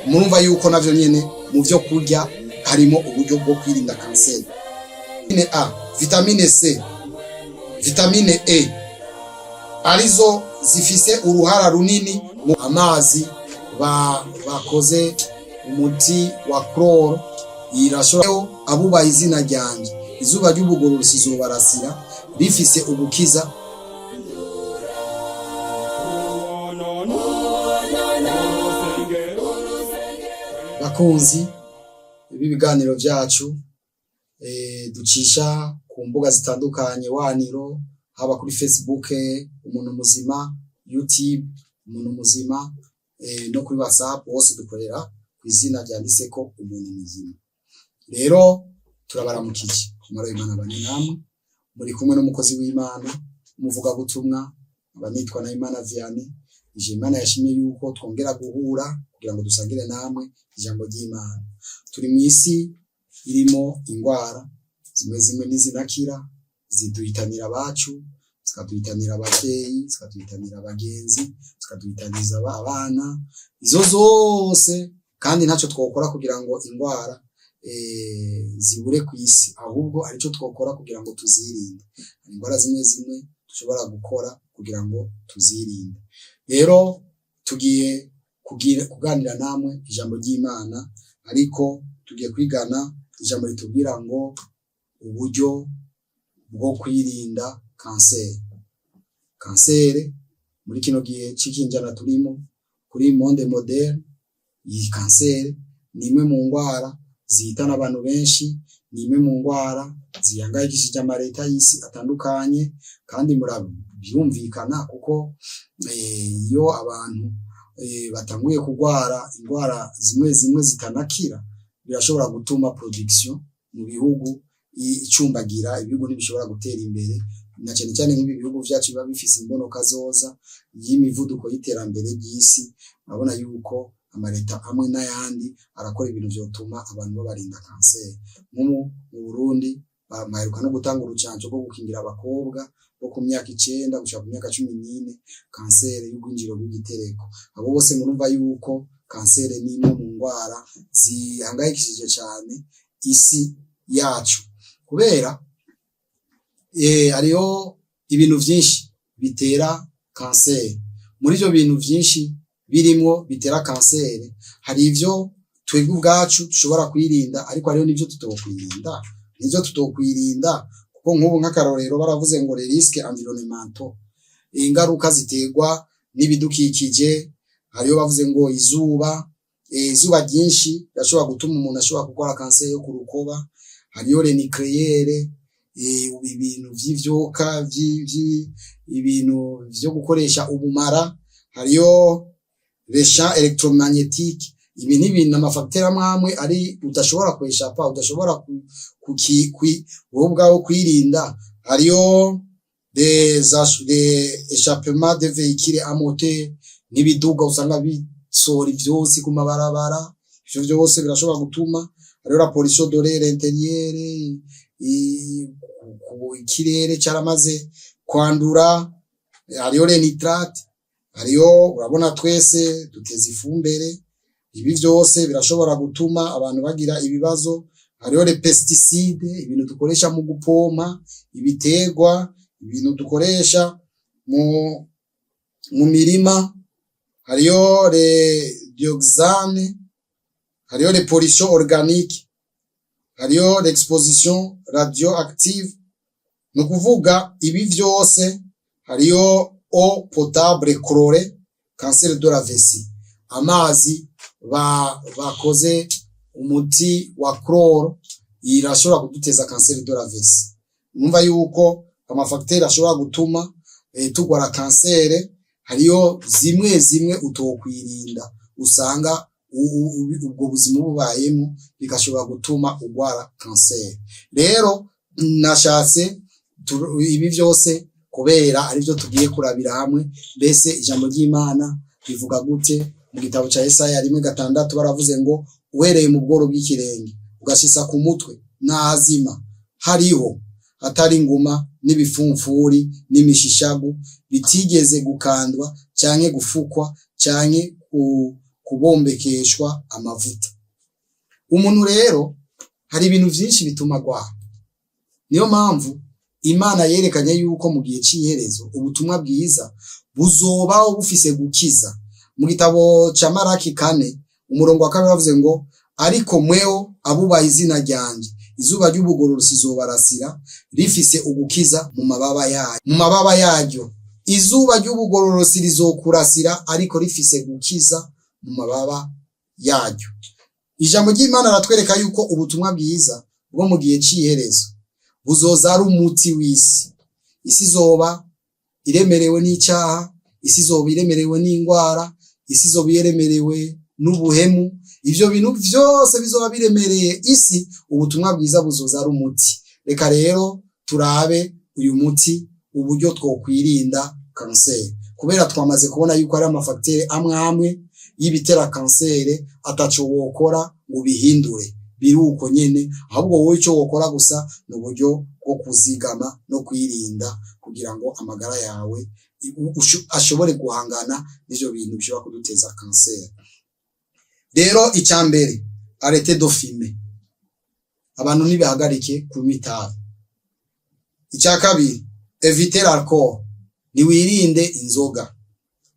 Murumva yuko navyo nyene mu vyo kurya harimo uburyo bwo kwirinda kanseri. Vitamine A, vitamine C, vitamine E arizo zifise uruhara runini mu amazi bakoze umuti wa chlore irashobora. Abubaha izina ryanje, izuba ry'ubugororosi rizobarasira rifise ugukiza. Bakunzi b'ibiganiro byacu ducisha ku mbuga zitandukanye, waniro haba kuri Facebook Umuntu Muzima, YouTube Umuntu Muzima, no kuri WhatsApp, hose dukorera ku izina ryanditseko Umuntu Muzima. Rero turabaramukije, umumaro w'Imana bane namwe. Muri kumwe n'umukozi w'Imana, umuvugabutumwa, abanitwa na Imana Vianney. Ije Imana yashimye yuko twongera guhura kugira ngo dusangire namwe ijambo ry'Imana. Turi mu isi irimo ingwara zimwe zimwe n'izinakira, ziduhitanira abacu, zikaduhitanira abavyeyi, zikaduhitanira abagenzi, zikaduhitaniza abana, izo zose. Kandi ntacyo twokora kugira ngo ingwara zibure ku isi, ahubwo arico twokora kugira ngo tuzirinde. Hari ingwara zimwe zimwe dushobora gukora kugira ngo tuzirinde. Rero tugiye kuganira namwe ijambo ry'Imana, ariko tugiye kwigana ijambo ritubwira ngo uburyo bwo kwirinda kanseri. Kanseri muri kino gihe c'ikinjana turimo, kuri monde moderne, iyi kanseri ni imwe mu ngwara zihitana abantu benshi, ni imwe mu ngwara zihangayikishije amareta y'isi atandukanye. Kandi murabyumvikana, kuko iyo abantu batanguye kugwara ingwara zimwe zimwe zitanakira, birashobora gutuma production mu bihugu icumbagira, ibihugu ntibishobora gutera imbere, na cyane cyane nk'ibi bihugu vyacu biba bifise imbonoka zoza y'imivuduko y'iterambere ry'isi. Urabona yuko amareta amwe n'ayandi arakora ibintu vyotuma abantu babarinda kanseri. Nk'ubu mu Burundi baheruka no gutanga urucanco rwo gukingira abakobwa bo ku myaka 9 gushika ku myaka 14 kanseri y'urwinjiriro rw'igitereko. Abo bose murumva yuko kanseri ni imwe mu ngwara zihangayikishije cane isi yacu, kubera hariho ibintu vyinshi bitera kanseri. Muri ivyo bintu vyinshi birimwo bitera kanseri, hari ivyo twebwe ubwacu dushobora kwirinda, ariko hariho n'ivyo tutokwirinda, n'ivyo tutokwirinda, kuko nk'ubu nk'akarorero baravuze ngo les risques environnementaux, ingaruka ziterwa n'ibidukikije. Hariyo bavuze ngo izuba, izuba ryinshi rirashobora gutuma umuntu ashobora kurwara kanseri yo ku rukoba. Hariyo les nucléaires, ibintu vy'ivyuka, ibintu vyo gukoresha ubumara. Hariyo les champs électromagnétiques. Ibi ni ibintu, ama facteurs amwe amwe ari udashobora kweshapa, udashobora wowe ubwawe kwirinda. Hariyo des échappements de véhicules à moteur, n'ibiduga usanga bisohora ivyotsi ku mabarabara, ivyo vyose birashobora gutuma. Hariho la pollution de l'air intérieur, ikirere caramaze kwandura. Hariho les nitrates, hariyo, urabona twese duteza ifumbere, ibi vyose birashobora gutuma abantu bagira ibibazo. Hariho les pesticides, ibintu dukoresha mu gupompa ibiterwa, ibintu dukoresha mu mirima. Hariyo les dioxanes, hariyo les pollutions organiques, hariyo l'exposition radioactive. Ni ukuvuga ibi vyose, hariyo eau potable chlorée, cancer de la vessie, amazi bakoze umuti wa chlore irashobora kuduteza cancer de la vessie. Numva yuko ama facteurs ashobora gutuma tugwara kansere, hariyo zimwe zimwe utokwirinda, usanga ubwo buzima bubayemo bigashobora gutuma ugwara kanseri. Rero nashatse ibi vyose kubera arivyo tugiye kurabira hamwe. Mbese ijambo ry'Imana rivuga gute? Mu gitabo ca Yesaya 1:6 baravuze ngo uhereye mu bworo bw'ikirenge ugashitsa ku mutwe n'ahazima hariho hatari inguma n'ibifumfuri n'imishishagu bitigeze gukandwa canke gufukwa canke. Kubombekeshwa amavuta. Umuntu rero, hari ibintu vyinshi bituma agwara. Niyo mpamvu Imana yerekanye yuko mu gihe c'iherezo ubutumwa bwiza buzobaho bufise gukiza. Mu gitabo ca Maraki 4, umurongo wa 2, bavuze ngo: "Ariko mweho abubaha izina ryanje, izuba ry'ubugororotsi izobarasira rifise ugukiza mu mababa yayo, mu mababa yaryo." Izuba ry'ubugororotsi rizokurasira, ariko rifise gukiza mu mababa yaryo. Ijambo ry'Imana aratwereka yuko ubutumwa bwiza bwo mu gihe c'iherezo buzoza ari umuti w'isi. Isi izoba iremerewe n'icyaha, isi izoba iremerewe n'indwara, isi izoba iremerewe n'ubuhemu. Ivyo bintu vyose bizoba biremereye isi, ubutumwa bwiza buzoza ari umuti. Reka rero turabe uyu muti, uburyo twokwirinda kanseri, kubera twamaze kubona yuko ari ama facteurs amwe amwe y'ibitera kanseri ataco wokora ngo ubihindure, biri uko nyene. Ahubwo wowe ico wokora gusa ni uburyo bwo kuzigama no kwirinda, kugira ngo amagara yawe ashobore guhangana n'ivyo bintu bishobora kuduteza kanseri. Rero icya mbere, arrêtez de fumer. Abantu ntibahagarike kunywa itabi. Icya kabiri, éviter l'alcool, niwirinde inzoga.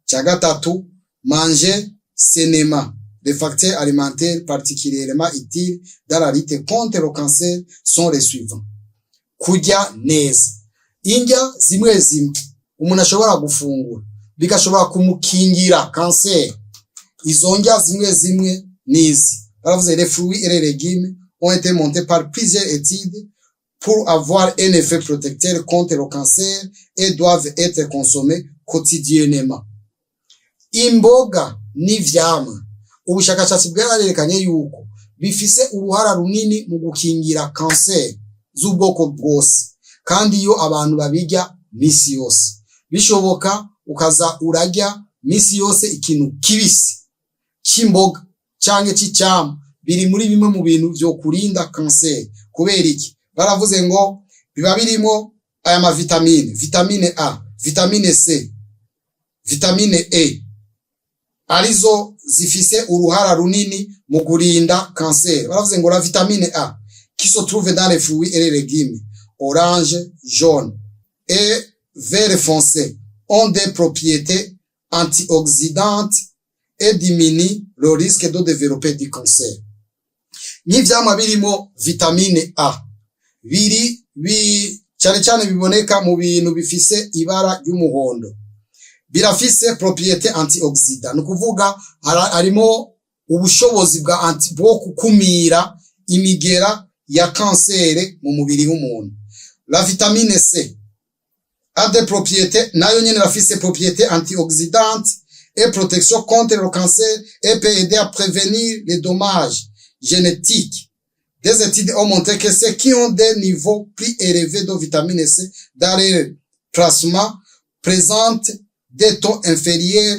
Icya gatatu, manger sainement. Les facteurs alimentaires particulièrement utiles dans la lutte contre le cancer sont les suivants: kurya neza, indya zimwe zimwe umuntu ashobora gufungura bigashobora kumukingira kanseri. Izo ndya zimwe zimwe nizi, baravuze: les fruits et les légumes ont été montrés par plusieurs études pour avoir un effet protecteur contre le cancer et doivent être consommés quotidiennement. Imboga n'ivyamwa, ubushakashatsi bwararerekanye yuko bifise uruhara runini mu gukingira kanseri z'ubwoko bwose, kandi iyo abantu babirya misi yose, bishoboka ukaza urarya misi yose ikintu kibisi c'imboga canke c'icamwa, biri muri bimwe mu bintu vyo kurinda kanseri. Kubera iki? Baravuze ngo biba birimo aya ma vitamines: vitamine A, vitamine C, vitamine E, arizo zifise uruhara runini mu kurinda kanseri. Baravuze ngo la vitamine A qui se trouve dans les fruits et les légumes orange, jaune et vert foncé ont des propriétés antioxydantes et diminuent le risque de développer du cancer. Nk'ivyamwa birimo vitamine A biri bi cyane cyane biboneka mu bintu bifise ibara ry'umuhondo, birafise propriété antioxydant, ni ukuvuga harimo ubushobozi bwa anti bwo gukumira imigera ya kansere mu mubiri w'umuntu. La vitamine C a des propriétés, nayo nyene irafise propriété antioxydante et protection contre le cancer et peut aider à prévenir les dommages génétiques. Des études ont montré que ceux qui ont des niveaux plus élevés de vitamine C dans leur plasma présentent des taux inférieurs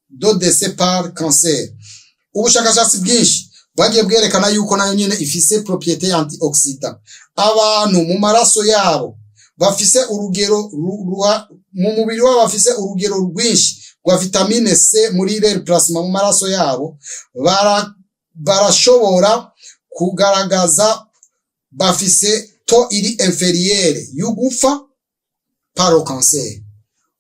de décès par cancer. Ubushakashatsi bwinshi bwagiye bwerekana yuko nayo nyene ifise propriété antioxydant. Abantu mu maraso yabo bafise urugero mu mubiri wabo bafise urugero rwinshi rwa vitamine C muri leur plasma, mu maraso yabo, barashobora kugaragaza bafise taux iri inférieure y'ugupfa par cancer,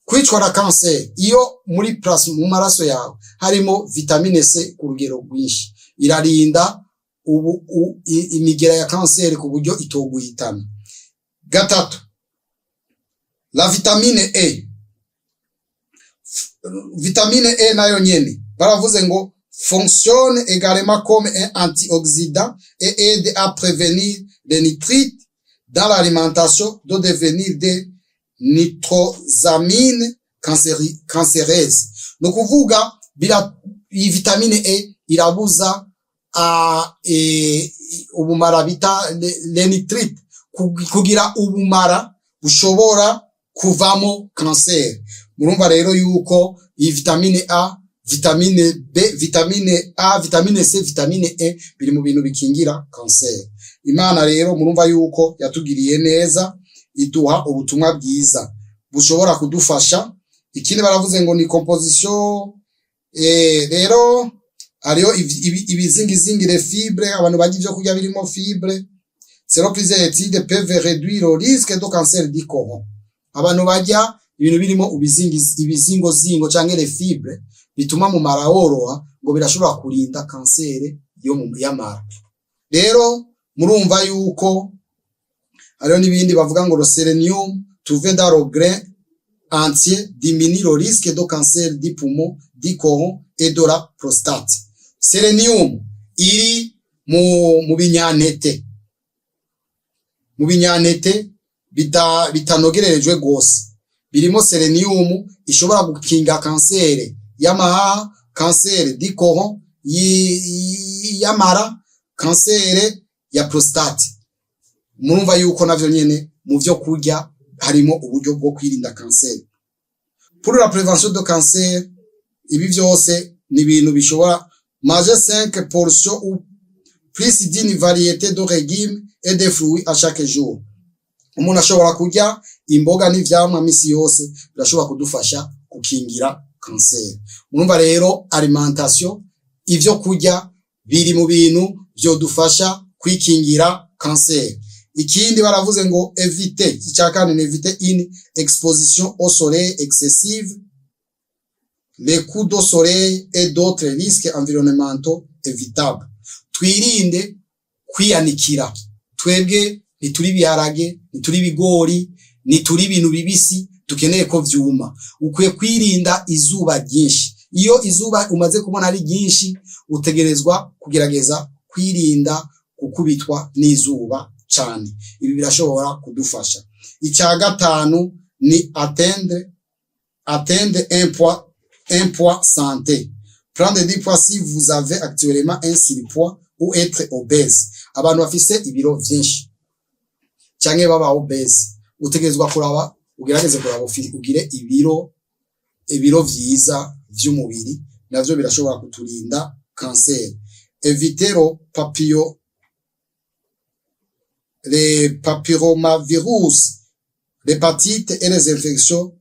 kwicwa na kanseri. Iyo muri plasma, mu maraso yawe, harimo vitamine C ku rugero rwinshi, irarinda ubu imigera ya kanseri ku buryo itoguhitana. Gatatu, la vitamine E. Vitamine E nayo nyene baravuze ngo fonctionne également comme un antioxydant et aide à prévenir les nitrites dans l'alimentation de devenir des nitrosamines cancéreuses. Ni ukuvuga iyi vitamine E irabuza ubumara bita les nitrites kugira ubumara bushobora kuvamo kanseri. Murumva rero yuko iyi vitamine A, vitamine B, vitamine A, vitamine C, vitamine E biri mu bintu bikingira kanseri. Imana rero murumva yuko yatugiriye neza, iduha ubutumwa bwiza bushobora kudufasha. Ikindi baravuze ngo ni composition Rero hariho ibizingizingi, les fibres, abantu barya ivyo kurya birimo fibre. Selon plusieurs études, peuvent réduire le risque de cancer du côlon. Abantu barya ibintu birimo ibizingozingo canke les fibres bituma mu mara woroha, ngo birashobora kurinda kanseri yo mu y'amara. Rero murumva yuko hariho n'ibindi bavuga ngo le sélénium trouvé dans le grain entier diminue le risque de cancer du poumon, du côlon et de la prostate. Sélénium iri mu binyantete, mu binyantete bitanogererejwe gose, birimo sélénium ishobora gukinga kanseri y'amahaha, kanseri du côlon, y'amara, kanseri ya prostate. Murumva yuko navyo nyene mu vyo kurya harimo uburyo bwo kwirinda kanseri. Pour la prévention de cancer, ibi vyose ni ibintu bishobora: manger 5 portions ou plus d'une variété de légumes et de fruits à chaque jour. Umuntu ashobora kurya imboga n'ivyamwa misi yose, birashobora kudufasha gukingira kanseri. Murumva rero alimentation, ivyo kurya biri mu bintu vyodufasha kwikingira kanseri. Ikindi baravuze ngo éviter, icya kane ni éviter une exposition au soleil excessive, les coups de soleil et d'autres risques environnementaux évitables. Twirinde kwiyanikira. Twebwe ntituri ibiharage, ntituri ibigori, ntituri ibintu bibisi dukeneye ko vyuma. Ukwiye kwirinda izuba ryinshi. Iyo izuba umaze kubona ari ryinshi, utegerezwa kugerageza kwirinda gukubitwa n'izuba cane. Ibi birashobora kudufasha. Icya gatanu ni atteindre un poids santé: prendre du poids si vous avez actuellement un surpoids ou être obèse. Abantu bafise ibiro vyinshi canke baba obèse, utegerezwa kuraba, ugerageze kuraba ugire ibiro vyiza vy'umubiri. Navyo birashobora kuturinda kanseri. Éviter le papillon, les papillomavirus, l'hépatite et les infections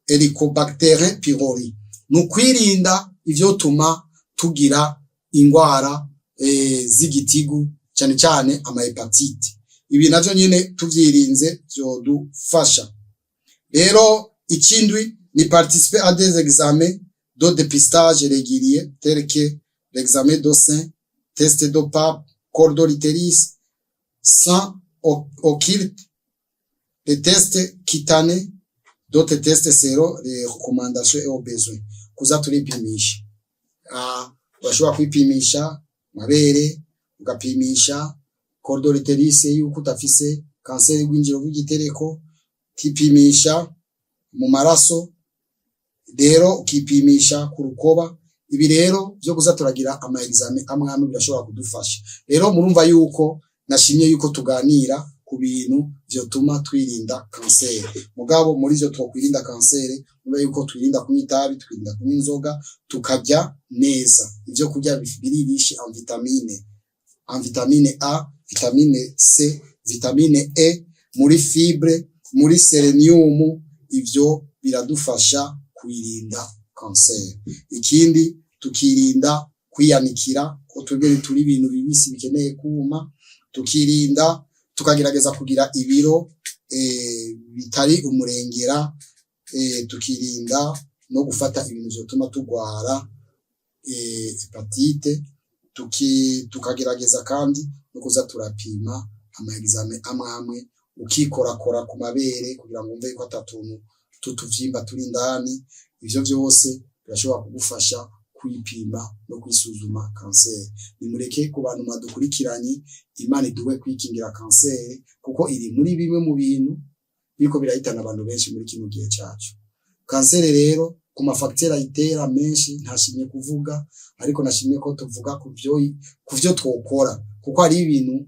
Helicobacter pylori. Ni ukwirinda ivyotuma tugira ingwara z'igitigu, cane cane ama hépatite. Ibi navyo nyene tuvyirinze vyodufasha. Rero ikindwi ni participer à des examens de dépistage réguliers tels que l'examen de sein, test de Pap, col de l'utérus, sang occulte, les tests cutanés, d'autres tests selon les recommandations et aux besoins. Kuza turipimisha. Urashobora kwipimisha mabere, ugapimisha col de l'utérus yuko udafise kanseri y'urwinjiro rw'igitereko, ukipimisha mu maraso, rero ukipimisha ku rukoba. Ibi rero vyo kuza turagira ama examen amwe amwe birashobora kudufasha. Rero murumva yuko nashimye yuko tuganira ku bintu vyotuma twirinda kanseri. Mugabo muri ivyo twokwirinda kanseri, murumva yuko twirinda kunywa itabi, twirinda kunywa inzoga, tukarya neza ivyo kurya biri riche en vitamine, en vitamine A, vitamine C, vitamine E, muri fibre, muri sélénium. Ivyo biradufasha kwirinda kanseri. Ikindi, tukirinda kwiyanikira, ko twebwe turi ibintu bibisi bikeneye kuma. Tukirinda, tukagerageza kugira ibiro bitari umurengera. Tukirinda no gufata ibintu vyotuma tugwara hépatite. Tukagerageza kandi no kuza turapima ama examen amwe amwe, ukikorakora ku mabere kugira ngo wumve yuko ata tuntu tutuvyimba turi indani. Ivyo vyose birashobora kugufasha kwipima no kwisuzuma kanseri. Nimureke ku bantu mwadukurikiranye, Imana iduhe kwikingira kanseri, kuko iri muri bimwe mu bintu biriko birahitana abantu benshi muri kino gihe cacu. Kanseri rero, ku ma facteurs ayitera menshi ntashimye kuvuga, ariko nashimye ko tuvuga ku vyo twokora, kuko hari ibintu,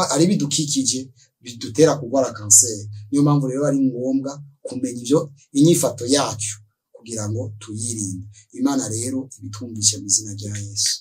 hari ibidukikije bidutera kurwara kanseri. Niyo mpamvu rero ari ngombwa kumenya ivyo inyifato yacu kugira ngo tuyirinde. Imana rero ibitwumvishe mu izina rya Yesu.